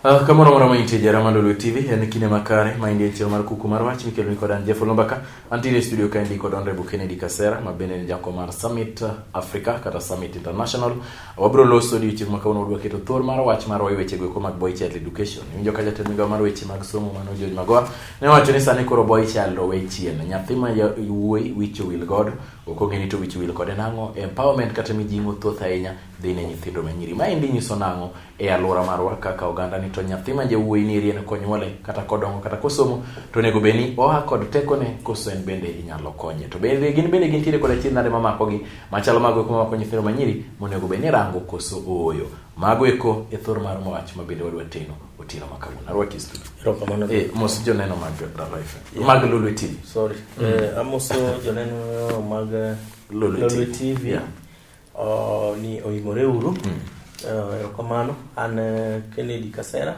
Kamoro amora ma intie jara mar Lolwe TV en kinde makare ma indie chiero mar kuku mar wach mikelo ni kod an Jeff Olombaka. Antiere e studio kaendi kod Honorable Kennedy Kasera ma bende en jakom mar Summit Africa kata Summit International. Wabiro loso odiochieng' ma kawuono wadwa keto thor mar wach marwa e weche goeko mag boy child education. Iwinjo ka jatend migawo mar weche mag somo mano George Magoha ne owacho ni sani koro boy child owe chien. Nyathi ma wuoyi wich owil godo ok ong'e ni to wich owil kode nang'o. Empowerment kata mijing'o thoth ahinya dhi ne nyithindo ma nyiri. Maendi nyiso nang'o e alwora marwa kaka oganda ni to nyathi ma jawuoyi ni eri en konyuole kata kodongo kata kosomo to onego bed ni oa kod tekone koso en bende inyalo konye. To bende gin bende gintiere kod achiedh nade mamakogi machalo mago eko mamako nyithindo ma nyiri monego bed ni rango koso ooyo. Mago eko e thor mar wach ma bende wadwa teno otieno ma kawuono. Arwaki e studio. Erokamano. Mos joneno mag Dala FM. Mag Lolwe TV. Sorry. Amoso joneno mag Lolwe Lolwe TV. TV. Yeah. Ni oimore uru. Erokamano. An Kennedy Kasera.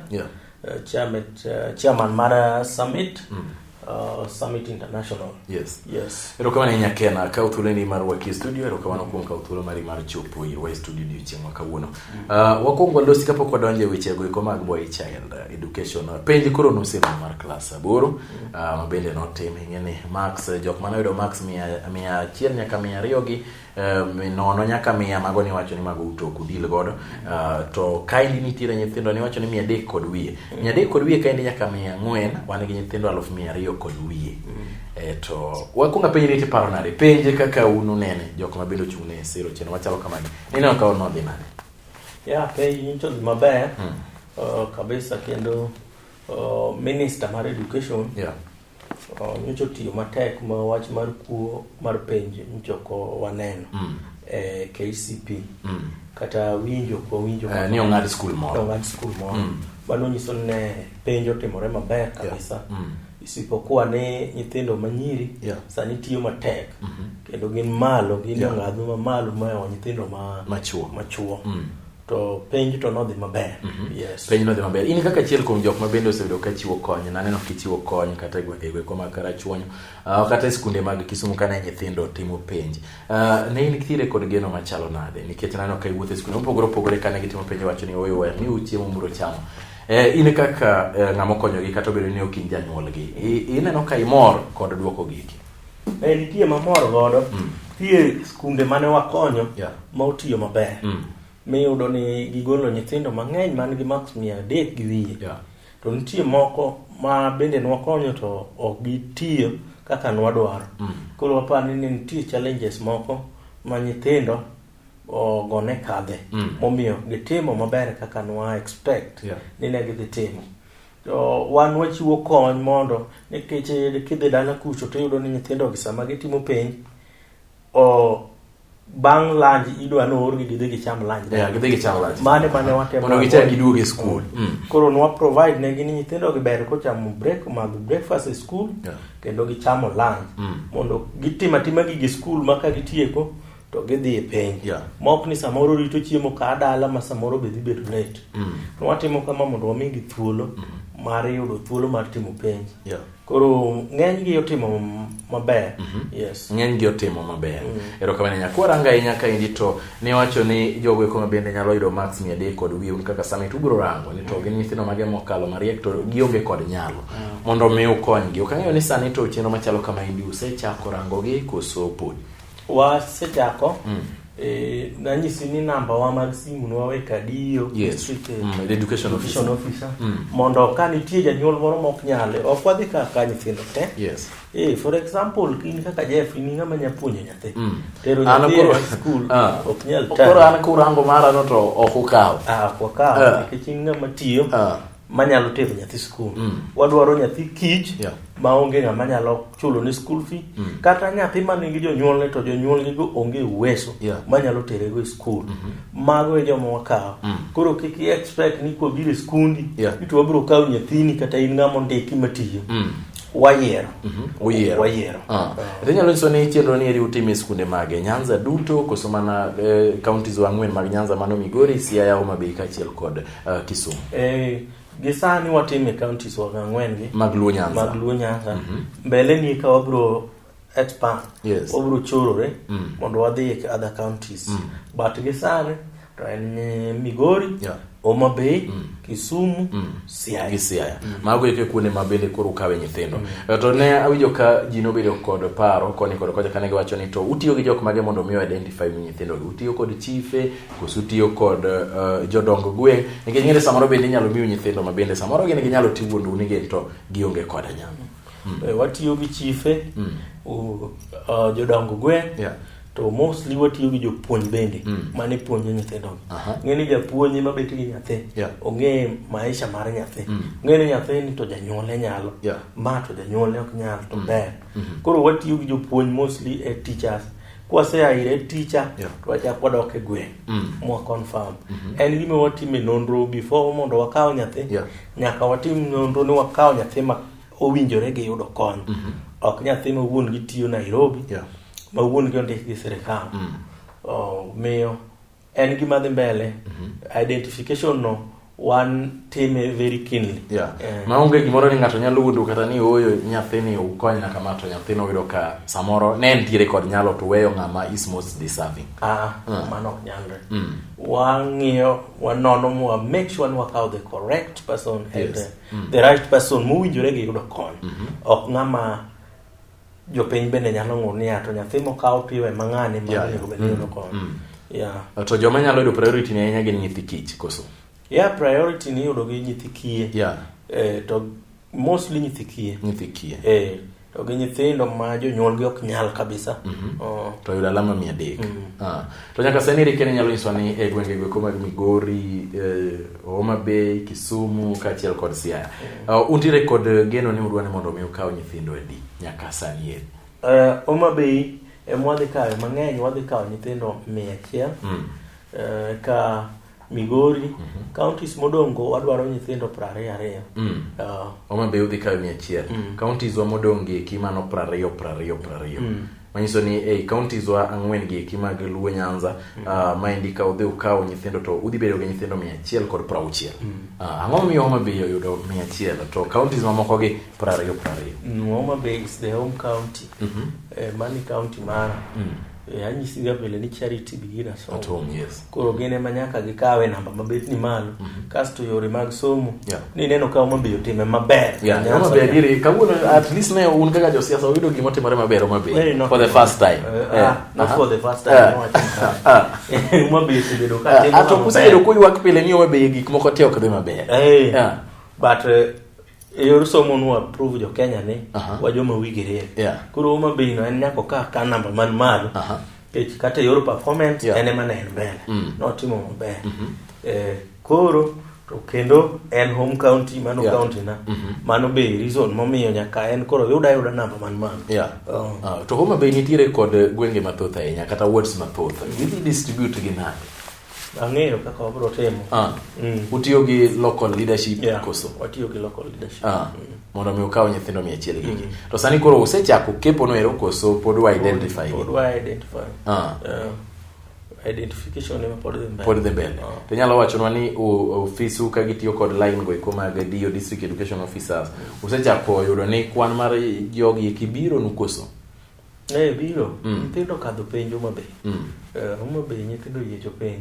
Chairman mar Summit. Summit International. Yes. Yes. Erokamano ahinya Ken, akawo thuoloni mar rwaki e studio, erokamano kuom kawo thuolo mari mar chopo irwa e studio odiochieng' ma kawuono. Wakwongo walosi kapok wadonjo e wechego eko mag boy child education. Penj koro noserumo mar klas 8, ma bende notim, ing'e ni marks, jok mane oyudo marks 100 nyaka 200 gi 0 nyaka 100 mago niwacho ni mago uto ok udil godo. To kaendi nitiere nyithindo niwacho ni 300 kod wiye. 300 kod wiye kaendi nyaka 400 wan gi nyithindo 2,200 kod wiye. To wakwongo apenji ni tiparo nade? Penje kaka un unene jok ma bende ochung' ne siro chenro machalo kamagi. Ineno ka nodhi nade? Yeah, penj nyocha odhi maber. Kabisa kendo minister mar education nyocha otiyo matek ma wach mar kuo mar penj nyocha ok waneno e KCP. Kata winjo ok wawinjo Ni ong'ad skul moro. Ong'ad skul moro. Mano nyiso ni ne penj otimore maber kabisa. Isipokuwa ni nyithindo manyiri sani tiyo matek. Kendo gin malo, gin ong'adhu mamalo mohewo nyithindo Machuo. machuo. To penj to nodhi maber. Yes. Penj nodhi maber. In kaka achiel kuom jok ma bende osebedo ka chiwo kony, naneno kichiwo kony kata e gwenge go mag Karachuonyo, kata e skunde mag Kisumu kane nyithindo timo penj. Ne in nitiere kod geno machalo nade? Nikech naneno ka iwuotho e skunde mopogore opogore kane gitimo penj iwacho ni oyo we miu chiemo muro chamo. In kaka ng'ama okonyogi kata obedo ni ok in janyuolgi, ineno ka imor kod duoko gigi? Nitie mamor godo. Nitie skunde mane wakonyo ma otiyo maber. Miyudo ni gigolo nyithindo mang'eny man gi marks 300 gi wiye. To nitie moko ma bende nwakonyo to ok gitiyo kaka nwadwaro. Koro waparo ni nitie challenges moko ma nyithindo ogone kadhe. Momiyo gitimo maber kaka nwa expect ni ne gidhi timo. To wan wachiwo kony mondo nikech kidhi dala kucho to iyudo ni nyithindo gi sama gitimo penj bang' lunch idwa ni oorgi gidhi gicham lunch. Yeah, gidhi gicham lunch. Mane mane watemo. Mondo gichak giduog e school. Koro nwa provide negi ni nyithindo gi ber kochamo break, madho breakfast e school, kendo gichamo lunch. Mondo gitim atima gigi e school ma ka gitieko to gidhi e penj. Ma ok ni samoro rito chiemo ka dala ma samoro be dhi bedo late. Nwatimo kama mondo wamigi thuolo mar yudo thuolo mar timo penj. Koro ng'eny gi otimo maber. Yes. Ng'eny gi otimo maber. Erokamano ahinya. Kwaranga ahinya kaendi to niwacho ni jogo eko ma bende nyalo yudo marks 300 kod wiye un kaka Summit ubiro rango ni to gin nyithindo mage mokalo mariek to gionge kod nyalo mondo mi ukonygi. Ok ang'eyo ni sani to chenro machalo kama endi usechako rango gi koso podi? Wasechako. Nanyisi ni namba wa mag simu nwawe kadiyo district, The education officer. education officer. Mondo ka nitie janyuol moro mok nyale, ok wadhi ka nyithindo te. For example, in kaka Jeff, in ng'ama nya puonjo nyathi. Tero An nyathi koro e school, ok nyal Koro tari. an kurango mara no to ok ukaw. Ok wakaw, nikech in ng'ama tiyo. Manyalo tero nyathi school. Wadwaro nyathi kich maonge ng'ama nyalo chulo ne school fee. Kata nyathi ma nigi jonyuolne to jonyuolgi go onge uweso manyalo tere go e school. Mago e joma wakawo. Koro kik i expect ni kwabiro e skundi ni to wabiro kawo nyathini kata in ng'ama ondiki matiyo. Wayiero. Uyiero. Wayiero. To inyalo nyiso ni chenro ni eri utime e skunde mage? Nyanza duto koso mana counties wa ang'wen mag Nyanza mano Migori, Siaya, Homa Bay kaachiel kod Kisumu? Gi sani watime counties wa ang'wen gi. Mag Luo Nyanza. Mag Luo Nyanza. Mbele ni ka wabiro expand. Wabiro chorore mondo wadhi e other counties. But gi sani To en Migori, Yeah. Homa Bay, Kisumu, Siaya. Gi Siaya. Mago eko e kuonde ma bende koro ukawe nyithindo. To ne awinjo ka ji nobedo kod paro koni kod kocha kane giwacho ni to utiyo gi jok mage mondo mi identify nyithindo gi. Utiyo kod chife, koso utiyo kod jodong gweng'. Nikech ng'eni samoro bende inyalo miu nyithindo ma bende samoro gin ginyalo ti wuondou ni gin to gionge koda nyalo. Watiyo gi chife, jodong gweng', Yeah. to mostly watiyo gi jopuonj bende mane puonjo nyithindo. Ng'e ni japuonj ema bet gi nyathi, ong'e maisha mar nyathi. Ong'e ni nyathini to janyuolne nyalo, ma to janyuolne ok nyal, to ber. Koro watiyo gi jopuonj mostly e teachers. Kwasea ire teacher, to wachak wadok e gweng' mwa confirm. En gima watime nonro before mondo wakaw nyathi. Nyaka watim nonro ni wakaw nyathi ma owinjore gi yudo kony. Ok nyathi ma wuon gi tiyo Nairobi, ma wuon gi ondik gi sirikal. Miyo en gima dhi mbele. Identification no wan time very keenly. Maonge gimoro ni ng'ato nyalo wuondo kata ni ooyo nyathini ukonyna kama to nyathino yudo ka samoro ne entiere kod nyalo to weyo ng'ama is most deserving. Mano ok nyalre. Wang'iyo, wanono mwa make sure ni wakawo the correct person and the right person mowinjore gi yudo kony. Ok ng'ama jopiny bende nyalo ng'ur ni to nyathi mokaw piwe ma ng'ane ma onego bed ni yudo kony. To joma nyalo yudo priority ni ahinya gin nyithi kich koso? Yeah, priority ni iyudo gi nyithi kiye. To mostly nyithi kiye. Nyithi kiye. To gi nyithindo ma jonyuolgi ok nyal kabisa. To yudo alama 300. To nyaka sani eri kene nyalo nyiswa ni e gwenge goeko mag Migori, Homa Bay, Kisumu kaachiel kod Siaya. Untiere kod geno ni udwa ni mondo mi ukaw nyithindo adi nyaka sani eri? Homa Bay ema wadhi kawe mang'eny, wadhi kawo nyithindo 100. Ka Migori, counties modongo wadwaro nyithindo 22. Homa Bay udhi kawo 100. Counties wa modong' gi eki mano 20 20 20. Manyiso ni ei counties wa ang'wen gi eki mag Luo Nyanza, maendi ka udhi ukawo nyithindo to udhi bedo gi nyithindo 160. Ang'o momiyo Homa Bay oyudo 100 to counties mamoko gi 20 20? Homa Bay is the home county. Mani county mara. Anyisi ga pile ni charity begin at home. At home, yes. Koro gin ema nyaka gikawe namba mabet ni malo. Kasto yore mag somo. Ni neno ka Homa Bay otime maber. Nyanza Homa Bay ka. adieri, kawuono at least ne un kaka josiasa uyudo gima otimore maber Homa Bay. Very not For the first time. Not for the first time, no, I think Homa Bay osebedo ka timo Ato maber. kusebedo kuywak pile ni Homa Bay gik moko te ok dhi maber. But e yor somo nwa prove jo Kenya ni wa joma wigi riek. Koro Homa Bay no en nyaka okaw ka namba man malo. Nikech kata e yor performance en ema ne en mbele. Notimo maber. Koro to kendo en home county, mano county na. Mano be reason momiyo nyaka en koro yuda ayuda namba man malo. To Homa Bay nitiere kod gwenge mathoth ahinya kata wards mathoth. Gidhi distribute gi nade? Ang'eyo kaka wabiro timo. Utiyo gi local leadership koso? Watiyo gi local leadership. Mondo mi ukaw nyithindo 100 gigi. To sani koro usechako kepo no ero koso pod wa identify gi? Pod wa identify. Identification ema pod dhi mbele. Pod dhi mbele. To inyalo wachonwa ni ofisu ka gitiyo kod line go eko mag DO District Education Officers, usechako yudo ni kwan mar jogi eki biro nu koso? Biro. Nyithindo kadho penj Homa Bay. Homa Bay nyithindo oyiecho penj.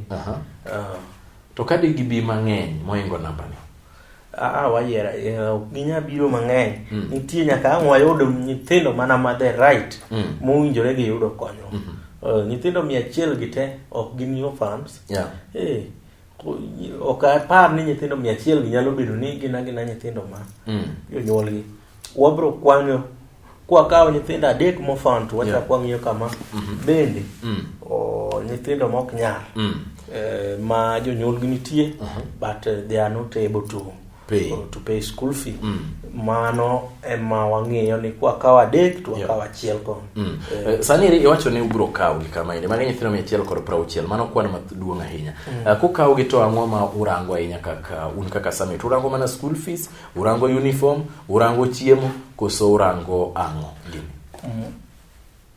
To ka di gibi mang'eny mohingo namba ni? Wayiero, ok ginyal biro mang'eny. Nitie nyaka ang' wayud nyithindo mana ma the right mowinjore gi yudo konyruok. Nyithindo 100 gi te ok gin orphans. Ok apar ni nyithindo 100 gi nyalo bedo ni gin agina nyithindo ma jonyuolgi. Wabro kwanyo kwakawo nyithindo 3 mofan to wachako wang'iyo kama bende nyithindo ma ok nyal, ma jonyuolgi nitie, but they are not able to Pay. to pay school fee. Mano ema wang'iyo ni kwakawo 3 to wakawo 1 koni. Sani eri iwacho ni ubiro kawo gi kama ende, magi nyithindo 160, mano kwan maduong' ahinya. Kukawo gi to ang'o ma urango ahinya kaka un kaka Summit? Urango mana school fees, urango uniform, urango chiemo, koso urango ang'o gini?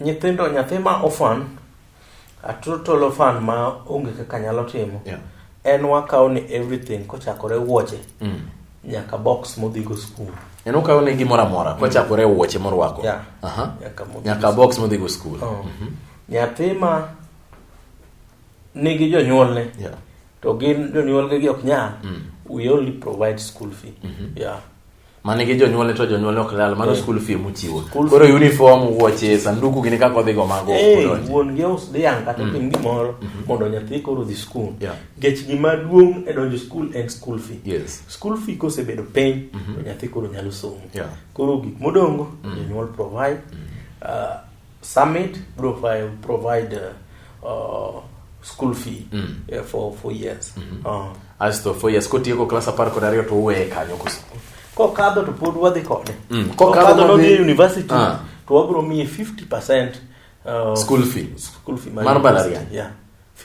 Nyithindo, nyathi ma orphan, a total orphan ma onge kaka nyalo timo. En wakawo ni everything kochakore wuoche nyaka box modhigo school. En okawo ni gimoro amora kochakore wuoche morwako. Nyaka modhigo Nyaka school. box modhigo school. Nyathi ma nigi jonyuolne, To gin jonyuolgi gi ok nyal. We only provide school fee. Yeah. Manigi jonyuolne to jonyuolne ok lal mano Eh. school fee muchiwo. School Koro fee. uniform, wuoche, sanduku gini kaka odhigo mago ok Eh, odonji. wuon gi us dhiang' kata otim gimoro mondo nyathi koro odhi skul. Yeah. Nikech gima duong' e donjo skul en school fee. Yes. School fee kosebedo piny to nyathi koro nyalo somo. Yeah. Koro gik modong'o jonyuol provide. Summit provide school fee for 4 years. Asto 4 years kotieko klas 12 to uweye kanyo koso. Kokadho to pod wadhi kode. Kokadho Kokadho nodhi modhi- e university to wabiro miye 50% School fee. School fee Mar mbalariany. Yeah.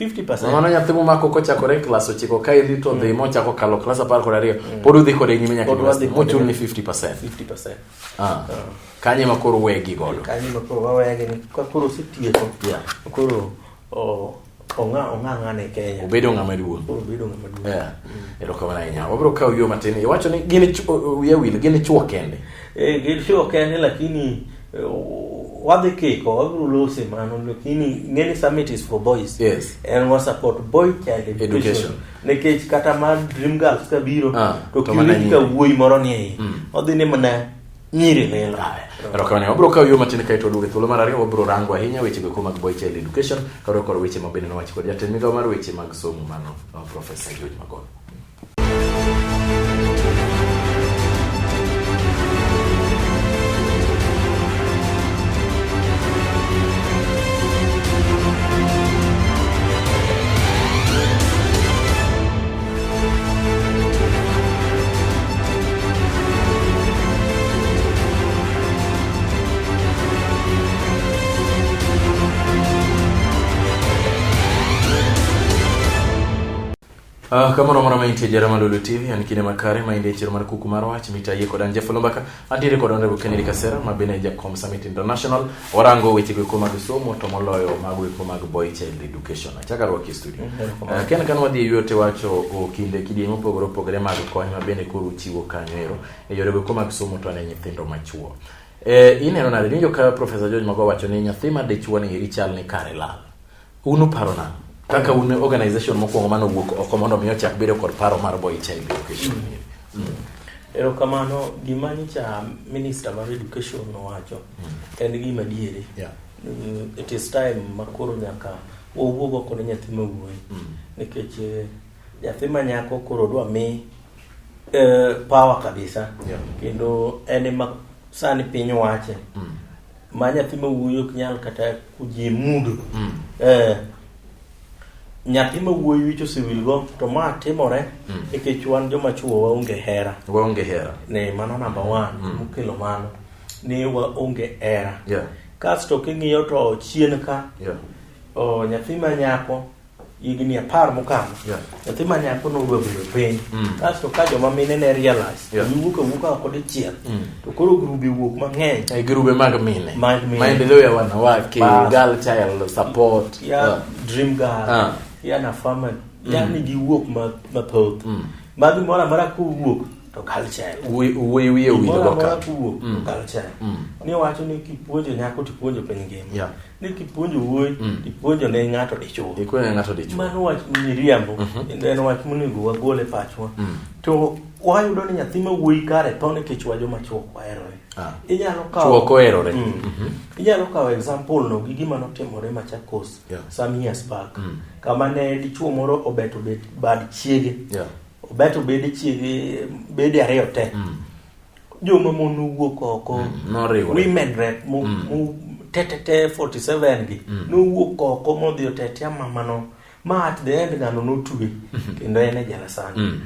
50%. Mano nyathi momako kochakore e klas 9 ka idhi to dhi mochako kalo klas 12 pod udhi kode nyime nyaka Pod wadhi university kode. mochul ni 50%. 50%. Kanye ma koro wegi godo. Kanyo ma koro wawegi ni ka koro osetieko. Yeah. Koro ong'a ong'a ng'ane e Kenya. Obedo ng'ama duong'. Koro obedo ng'ama duong'. Yeah. Erokamano ahinya. Wabiro kawo yo matin. Iwacho ni gin wiya wil gin chuo kende. Gin chuo kende lakini wadhi kiko wabiro lose mano lakini ng'eni summit is for boys. Yes. En wa support boy child education. Education. Nikech kata mar Dream Girls ka biro to to mana kiwinj ka nyiri. wuoyi moro ni e iye. Odhi ni mana nyiri lilo. Erokamano. Wabiro kawo yo matin kaeto waduogo e thuolo mar ariyo wabiro rango ahinya weche go mag boy child education kaluwore kod weche ma bende nowachi kod jatend migawo mar weche mag somo mano Professor George Magoha. Kamoro amora ma intie jara Malulu TV an kinde makare ma indie chiro mar kuku mar wach mitayie kod an Jeff Lombaka antiere kod Honorable Kennedy Kasera ma bende jakom Summit International warango weche go mag somo to moloyo mago eko mag boy child education achaka rwaki e studio. Ken kan wadhi e yueyo to iwacho kinde kidieny mopogore opogore mag kony ma bende koro uchiwo kanyo ero e yore go mag somo to ne nyithindo machuo. Ineno nade winjo ka Professor George Magoha wacho ni nyathi ma dichuo ni eri chal ni kare lal. Un uparo nang'o? Kaka un organization mokwongo mane owuok oko mondo mi ochak bedo kod paro mar boy child education. Erokamano, gima nyicha minister mar education nowacho en gima adieri. Yeah. It is time ma koro nyaka wawuog oko ne nyathi ma wuoyi. Nikech nyathi ma nyako koro dwa mi power kabisa. Yeah. Kendo en ema sani piny wache. Ma nyathi ma wuoyi ok nyal kata kujie mudo. Nyathi ma wuoyi wich osewilgo to ma timore nikech wan joma chuo waonge hera. Waonge hera. Ne mano number 1 mokelo mano ni waonge hera. Yeah. Kasto king'iyo to chien ka Yeah. nyathi ma nyako higni 10 mokalo. Yeah. Nyathi ma nyako nodwa bedo piny. Kasto ka joma mine ne realize, Yeah. giwuok awuoka oko dichiel. To koro grube wuok mang'eny. Grube mag mine. Mag mine. Maendeleo ya wanawake, Bas. girl child support. Ya dream girl. Ya na farmer. Yani giwuok mathoth. Ma gimoro amora kowuok to girl child. Wuoyi wiye owil Gimoro go amora ka. kowuok to girl child. Ni wacho ni kipuonjo nyako to ipuonjo piny ngima. Yeah. Ni kipuonjo wuoyi to ipuonjo ne ng'ato dichuo. Ipuonjo ne ng'ato dichuo. Mano wach miriambo. Kendo en wach monego wagol e pachwa. To wayudo ni nyathi ma wuoyi kare tho nikech wa joma chuo ok waherore. Inyalo kawo Chuo ok oherore. Inyalo kawo example no gi gima notimore Machakos Yeah. some years back. Kama ne dichuo moro obeto bet bad chiege. Yeah. Obeto bede chiege bede ariyo te. Joma mon nowuok oko. Noriwore. Women rep mo tetete 47 gi. Nowuok oko modhi otetea mamano. Ma at the end ng'ano notwe. Kendo en e jela sani.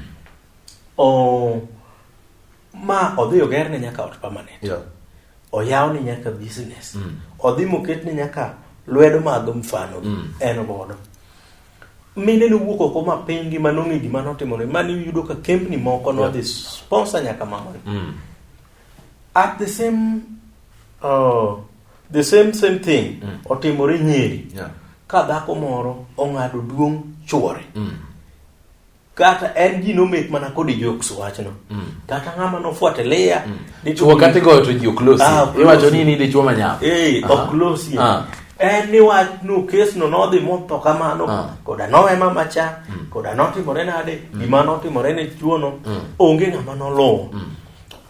Ma odhi ogerne nyaka ot permanent. Yeah. Oyawne nyaka business. Odhi moketne nyaka lwedo mag mfano en godo. Mine nowuok oko ma piny gi manong'e gima notimore. Mane iyudo ka kembni moko nodhi sponsor nyaka mamani. At the same the same thing otimore Nyeri. Yeah. Ka dhako moro ong'ado duong' chuore. Kata en ji nomek mana kod jokes wachno. Kata ng'ama nofuatilia, Chuo kata igoyo to ji ok losi. Ok Iwacho losi. ni in dichuo manyap. Ok losi. En ni wach no kes no nodhi motho kamano koda nowe mama cha koda notimore nade gima notimore ne chuono onge ng'ama noluwo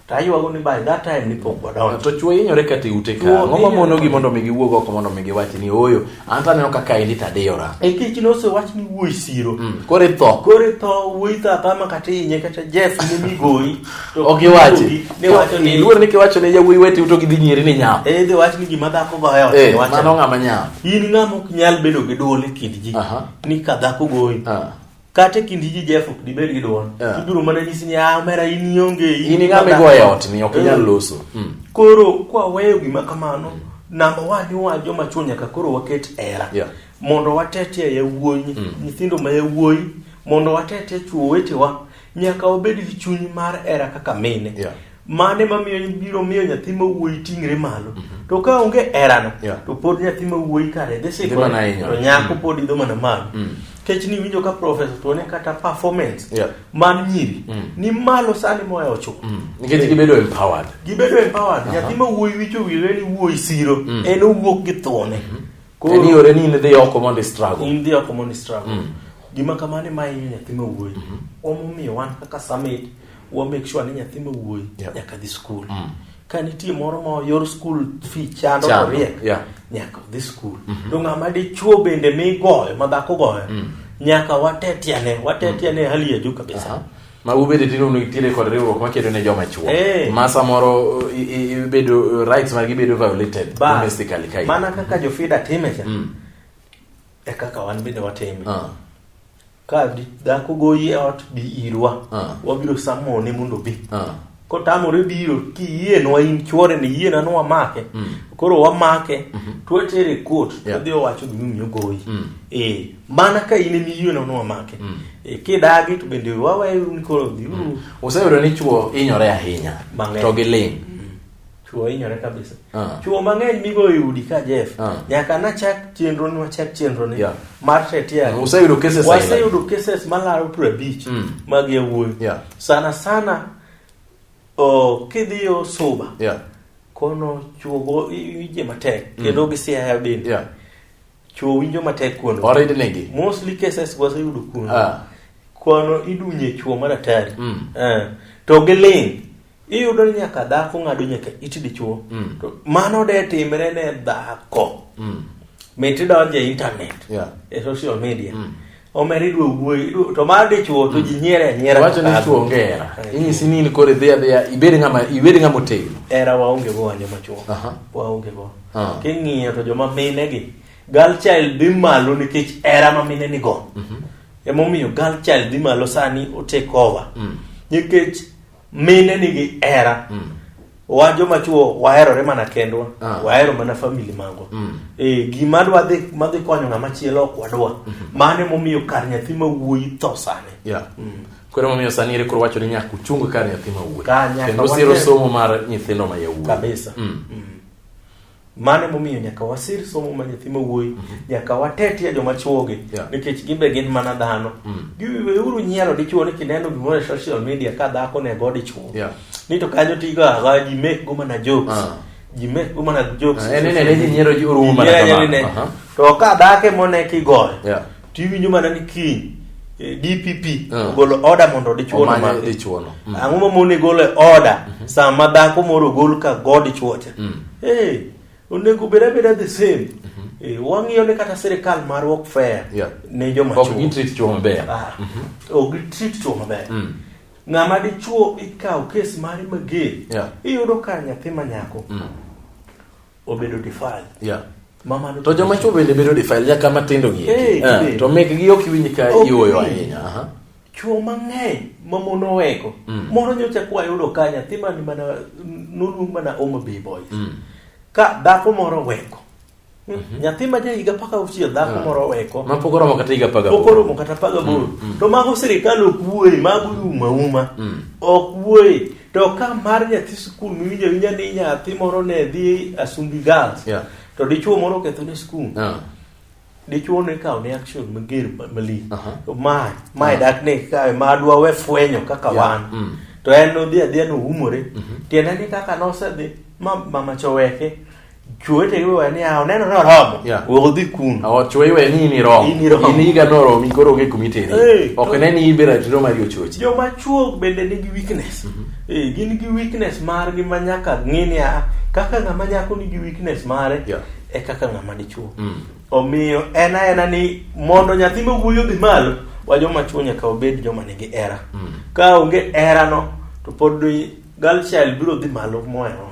to aywago ni by that time ni pok wadonjo To chuo hinyore kata e ute ka. Chuo Ang'o ma hinyore. monogi mondo mi giwuog oko mondo mi giwach ni ooyo an to aneno kaka endi to adiyora. e kech nosewach ni wuoyi siro Koro itho. koro itho wuoyi tho atha ma kata ihinye kata Jeff ne migoyi to Ok iwachi. ne wacho ni Iluor ni kiwacho ne yawuoyi weteu to gidhi nyieri ni nyap. eh dhi wach ni gima dhako goyo ot Eh, ni wacho. mano ng'ama nyap. In ng'ama ok nyal bedo gi duol e kind ji Aha. ni ka dhako goyi. Ah. Kata e kind ji Jeff ok dibed gi duol. Yeah. Ibiro mana nyisi ni ah omera in ionge. In ng'ama igoyo e ot ni ok inyal loso. Koro kwaweyo gima kamano, namba one ni wan joma chuo nyaka koro waket hera. Yeah. Mondo watetie yawuoyi, nyithindo ma yawuoyi, mondo watetie chuo wetewa, nyaka wabed gi chuny mar hera kaka mine. Yeah. Mane mamiyo biro miyo nyathi ma wuoyi ting're malo. To ka onge herano, Yeah. to pod nyathi ma wuoyi kare dhi Dhi sikore, mana hinyore. to nyako pod idho mana malo. Kech ni winjo ka professor to ne kata performance Yeah. mar nyiri ni malo sani mohewo chuo. Nikech gibedo empowered. Gibedo empowered. Nyathi ma wuoyi wicho owilre ni wuoyi siro, en owuok gi thuone. En yore ni in idhi oko mondo i struggle. In dhi oko mondo i struggle. Gima kamano ema hinyo nyathi ma wuoyi. Omomiyo wan kaka summit wa make sure ni nyathi ma wuoyi nyaka dhi skul. Ka nitie moro ma yor skul fee chando to Chando, riek, yeah. nyaka odhi skul. To ng'ama dichuo bende migoyo ma dhako goyo, nyaka watetiane, watetiane e hali ya juu kabisa. Aha. Ma ubede tino nitiere kod riwruok makedo ne joma chuo. Eh. Ma samoro ibedo rights margi bedo violated Bas, domestically ka. Mana kaka jofida time cha, e kaka wan bende watime. Ka dhako goyi e ot, bi irwa. Wabiro samone mondo obi. Kotamore biro, kiyienwa in chuore ni yiena ni wamake. Koro wamake, to watere e court, odhi owacho gimomiyo ogoyi. Mana ka in ema iyienwa ni wamake. Kidagi to bende waweyo ni koro dhiuru. Useyudo ni chuo hinyore ahinya Mang'eny. to giling'. Chuo hinyore kabisa. Chuo mang'eny migoyo e udi ka Jeff. Nyaka nachak chenro ni wachak chenro ni mar tetea. Useyudo cases aina. Waseyudo cases malaro 50 mag yawuoyi. Sana sana kidhiyo Suba. Kono chuo go iwinje matek kendo gi Siaya bende. Chuo winjo matek kuno. Oridnegi. Mostly cases waseyudo kuno. Kono idunye chuo maratari. To giling'. Iyudo ni nyaka dhako ng'ado nyaka it dichuo. To mano de timre ne dhako. Mit idonjo e internet. E social media. Omera idwa wuoyi, to mar dichuo to ji nyiere anyiera. Wacho ni chuo onge hera. Inyisi ni in koro idhi adhiya ibed ng'ama ibed ng'ama otegno. Hera waonge go wan joma chuo. Waonge go. King'iyo to joma mine gi, girl child dhi malo nikech hera ma mine nigo. Emomiyo girl child dhi malo sani o take over. Nikech mine nigi hera. Wan joma chuo waherore mana kendwa, wahero mana family magwa. Gima dwa dhi madhi konyo ng'ama chielo ok wadwa. Mano emomiyo kar nyathi ma wuoyi tho sani. Koro emomiyo sani ere koro wacho ni nyaka uchung kar nyathi ma wuoyi. Ka nyaka Kendo siro water. somo mar nyithindo ma yawuoyi. Kabisa. Mano emomiyo nyaka wasir somo mar nyathi ma wuoyi, nyaka watetie joma chuogi, nikech gin be gin mana dhano. Giweuru nyiero dichuo ni kineno gimoro e social media ka dhako nego dichuo. Ni to kanyo tigo aga ji make go mana jokes. Ji make go mana jokes. En inene ji nyiero ji orumo mana Ji nyiero kamano. ni ne. To ka dhako ema one kigoyo, tiwinjo mana ni kiny DPP ogolo order mondo dichuo no Omany maki. dichuo no. Ang'o ma mone golo e order sama dhako moro ogol ka go dichuo cha? Onego bed abeda the same. Wang'iyo ni kata sirikal marwa ok fair ne joma Ok chuo. gitreat chuo maber. Ok gitreat chuo maber. Ng'ama dichuo ikawo kes mare mager. Iyudo ka nyathi ma nyako obedo defiled. Mama To joma chuo bende bedo defiled nyaka matindo gi. Gibende. To mekgi ok iwinj ka Ok iwuoyo iwinj. ahinya. Chuo mang'eny ma mon oweko. Moro nyocha kwa yudo ka nyathi mani mana noluong mana Homa Bay Boys. Ka dhako moro oweko. Nyathi ma ja higa apar gauchiel dhako moro oweko. Ma pok oromo kata higa apar gaboro. Pok oromo kata apar gaboro. To mago sirikal ok wuoye, mago iumo auma. Ok wuoye. To ka mar nyathi sikul miwinjo awinja ni nyathi moro ne dhi Asumbi Girls. To dichuo moro oketho ne sikul. Dichuo ne ikawo ne action mager malich. To mae dak ne kawe ma dwa we fwenyo kaka wan. To en nodhi adhiya noumore. Tiende ni kaka nosedhi ma mama cha oweke. Chwo wetegi be wacho niya, oneno ni oromo. Yeah. We odhi kuno. Oh, chwo iwe ni in iromo. In iromo. In higa noromi koro onge kuma iteri. Eh, Ok to- ne ni in be ratiro mari ochochi. Joma chuo bende nigi weakness. Eh, gin gi weakness margi ma nyaka ng'i niya, kaka ng'ama nyako nigi weakness mare, Yeah. e kaka ng'ama dichuo. Mm. Omiyo en aena ni mondo nyathi ma wuoyi odhi malo, wa joma chuo nyaka wabed joma nigi hera. Ka onge herano, to pod girl child biro dhi malo mohewa.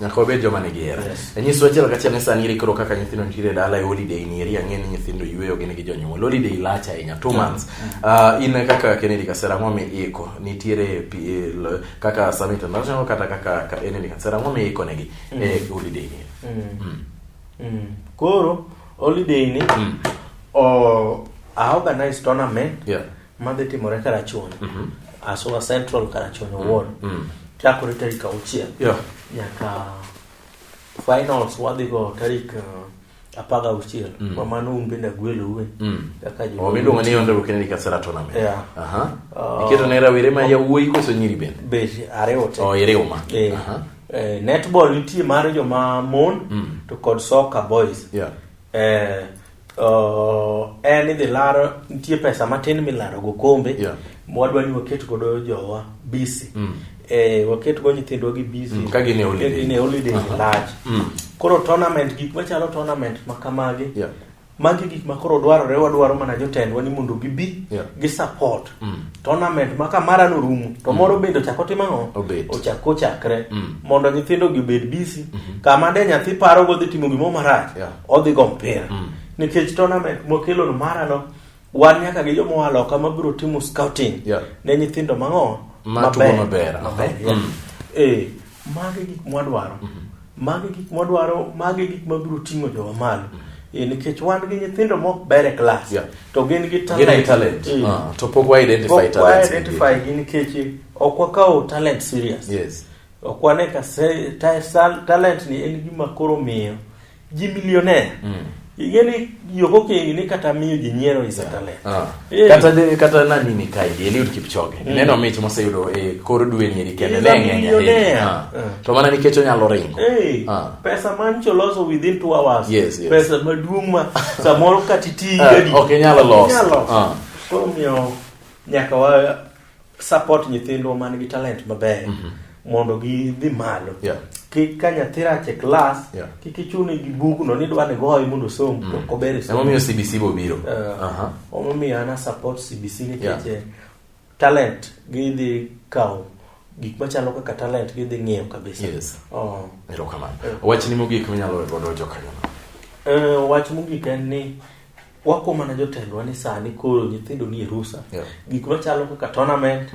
Nyaka wabed joma nigi hera. Yes. Nyiswa achiel kachiel ni sani eri koro kaka nyithindo nitiere e dala e holiday ni eri ang'e ni nyithindo yueyo gin gi jonyuol. Holiday lach ahinya, 2 months. In kaka Kennedy Kasera ang'o miiko? Nitiere kaka Summit International kata kaka Kennedy Kasera ang'o miiko negi e holiday ni? Koro holiday ni o a organize tournament Yeah. madhi timore Karachuonyo. Aswa Central Karachuonyo Ward. Chakore tarik 6 nyaka finals wadhi go tarik 16. Ma mano un bende agweloue. Kaka jo. Oh, miluongo ni Honorable Kennedy Kasera tournament. Yeah. Aha. Iketo ne rawere ma yawuoyi koso nyiri bende? Be ariwo te. Oh, iriwo ma. Eh. Aha. Netball nitie mar joma mon to kod soccer boys. Yeah. En idhi laro nitie pesa matin milaro go kombe Yeah. mwadwa ni waket godo jowa busy. Waket go nyithindwa gi busy Ka gin e holiday. Ka gin e holiday lach. Koro tournament gik machalo tournament ma kamagi Yeah. magi gik ma koro dwarore wadwaro mana jotendwa ni mondo gibi Yeah. gi support tournament ma ka mara norumo to moro bende ochako timo ang'o Obet. ochako ochakre mondo nyithindo gi obed busy kama de nyathi paro godhi timo gimoro marach Yeah. odhi go mpira nikech tournament mokelo no mara no wan nyaka gi joma oa loka mabiro timo scouting Yeah. ne nyithindo mang'o Ma tugo maber. maber yeah. Magi gik mwadwaro magi gik mwadwaro magi gik mabiro ting'o jowa malo nikech wan gi nyithindo mok ber e klas Yeah. to gin gi Gin gi talent. To pok wa identify Pok wa talents. identify gi nikech ok wakawo talent serious. Yes. Ok wane ka talent ni en gima koro miyo ji millionaire. Ing'e ni yo kokengi ni kata miyo ji nyiero is a talent. Kata nani ni kae Eliud Kipchoge. Ineno mich moseyudo e kor dwe ni eri kende He's ne a ng'eny ahinya. millionaire. To mana nikech onyalo ringo. Hey, pesa mancho loso within 2 hours. Yes. Pesa maduong' ma samoro kata iti Ok inyalo loso. Koro miyo nyaka wa support nyithindwa man gi talent maber mondo gidhi malo. Yeah. Kik ka nyathi rach e klas, Yeah. kik ichune gi bugno ni idwa ni goye mondo osom, to ok ober e somo. Emomiyo CBC bobiro. Emomiyo an a support CBC nikech talent gidhi kawo gik machalo kaka talent gidhi ng'iyo kabisa. Yes. Erokamano. Wachni mogik minyalo weyo godo jokanyono. Wach mogik en ni wako mana jotendwa ni sani koro nyithindo ni e rusa. Yeah. Gik machalo kaka tournament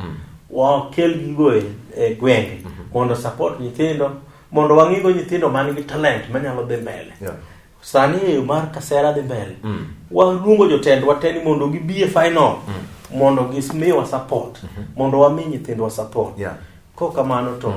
wakel gigo e gwenge mondo support nyithindo mondo wang'igo nyithindo man gi talent manyalo dhi mbele. Yeah. Sani e yo mar Kasera dhi mbele. Waluongo jotendwa te ni mondo gibi e final mondo gimiwa support mondo wami nyithindwa support. Yeah. Kok kamano to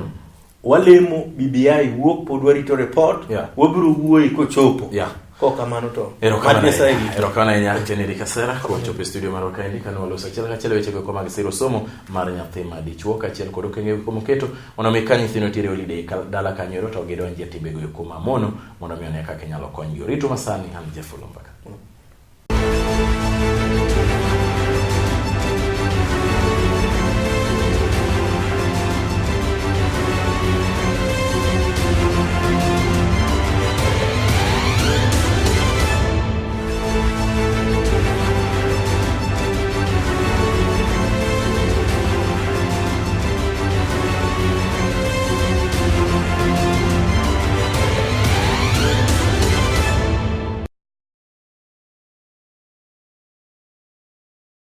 walemo BBI wuok pod warito report Yeah. wabiro wuoyi kochopo. Yeah. Kok kamano to Erokamano mad Nyasaye ahinya. rito. Erokamano ahinya Kennedy Kasera kuom chopo e studio marwa kaendi kane waloso achiel kachiel weche go mag siro somo mar nyathi ma dichuo kaachiel kod okenge go moketo mondo mi ka nyithindo nitiere holiday dala kanyo ero to gidonji e timbego eko mamono mondo mi one kaka inyalo konygi. Orito masani an Jeff Olumbaka.